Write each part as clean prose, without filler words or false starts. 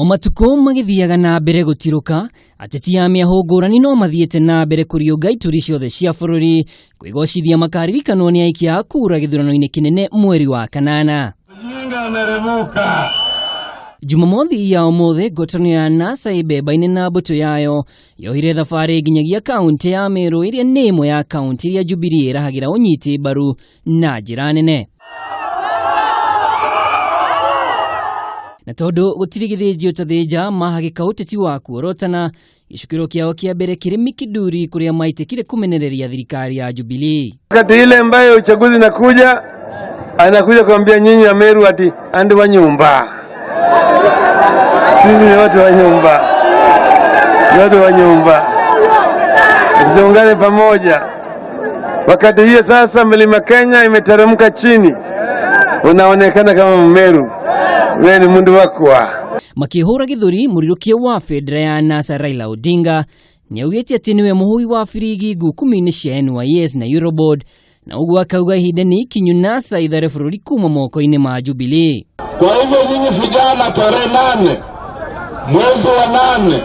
O matukũ magĩthiaga na mbere gũtirũka, ateti a mĩahũ ngũrani no mathiĩte na mbere kũriũnga ituri ciothe cia bũrũri kwĩgocithia makaririkanwo nĩ aikia a kura gĩthurano-inĩ kĩnene mweri wa kanana. Mjinga ameremuka. Jumamothi ya ũmũthĩ ngwatanĩro ya NASA ĩmbemba-inĩ na mbũtũ yayo yohire thabarĩ nginyagia kaunti ya Meru ĩrĩa nĩ ĩmwe ya kaunti iria Jubilee ĩrahagĩra ũnyiti mbaru na njĩra nene. Na tondũ gũtirĩ gĩthĩnji ũtathĩnja mahagĩka ũteti wa kuorotana gĩcukĩro kĩao kĩa mbere kĩrĩ Mikinduri kũrĩa maitĩkire kũmenereria thirikari ya Jubilee. Wakati ile ambayo uchaguzi nakuja, anakuja kuambia nyinyi wa Meru ati andu wa nyumba. Sisi ni watu wa nyumba, ni watu wa nyumba, tuungane pamoja. Wakati hiyo sasa, mlima Kenya imeteremka chini, unaonekana kama Mmeru, wewe ni mundu wakwa. Makĩhũra gĩthũri mũrirũkia wa bendera ya NASA Raila Odinga nĩaugĩte atĩ nĩwe mũhũi wa birigi ngukumi-inĩ cia NYS na Euroboard na ũguo akauga ihinda nĩ ikinyu NASA ithare bũrũri kuma moko-inĩ ma Jubilee. Kwa hivyo nyinyi vijana, tarehe 8 mwezi wa 8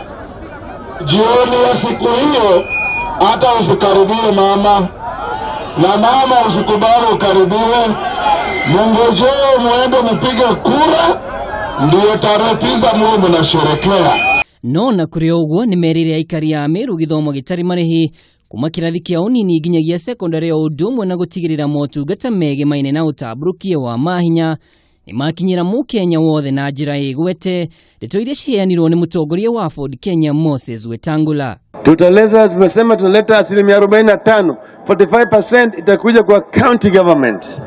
jioni ya siku hiyo, hata usikaribie mama na mama usikubali ukaribiwe, mungojee muende mpige kura, ndiyo tarehe 9 muwe mnasherekea. No na kũrĩ o ũguo nĩmerĩire aikari a Meru gĩthomo gĩtarĩ marĩhi kuma kĩrathi kĩa ũnini nginyagia sekondari o ũndũ ũmwe na gũtigĩrĩra motungata megemaine na ũtambũrũkia wa mahinya nĩmakinyĩra mũkenya wothe na njĩra ĩgwete ndeto iria ciheanirwo nĩ mũtongoria wa Ford Kenya Moses Wetangula. Tutaleza, tumesema tunaleta asilimia 45, 45% itakuja kwa county government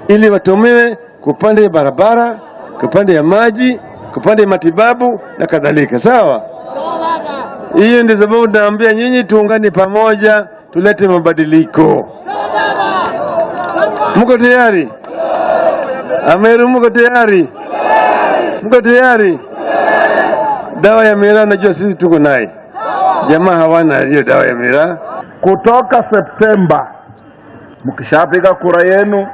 ili watumiwe kupande barabara, kupande ya maji, kupande matibabu na kadhalika. Sawa? Hiyo ndio sababu tunaambia nyinyi tuungane pamoja, tulete mabadiliko. Mko tayari? Ameru, mko tayari? Mko tayari? Dawa ya miraa najua sisi tuko naye. Jamaa hawana hiyo dawa ya miraa. Kutoka Septemba mkishapiga kura yenu,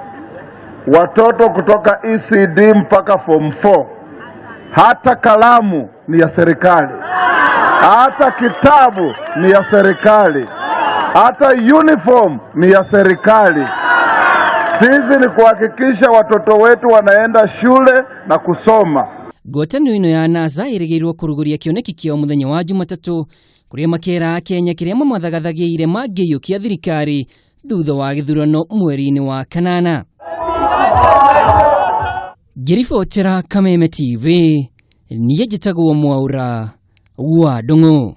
watoto kutoka ECD mpaka form 4, hata kalamu ni ya serikali, hata kitabu ni ya serikali, hata uniform ni ya serikali. Sisi ni kuhakikisha watoto wetu wanaenda shule na kusoma. Ngwatanĩro ĩno ya NASA ĩrĩgĩrĩirwo kũrugũria kĩoneki kĩao mũthenya wa Jumatatũ kũrĩa makera a Kenya kĩrĩa mamathagathagĩire mangĩiyũkia thirikari thutha wa gĩthurano mweri-inĩ wa kanana. Ngĩribotera Kameme TV, niĩ njĩtagwo Mwaura wa Ndung'u.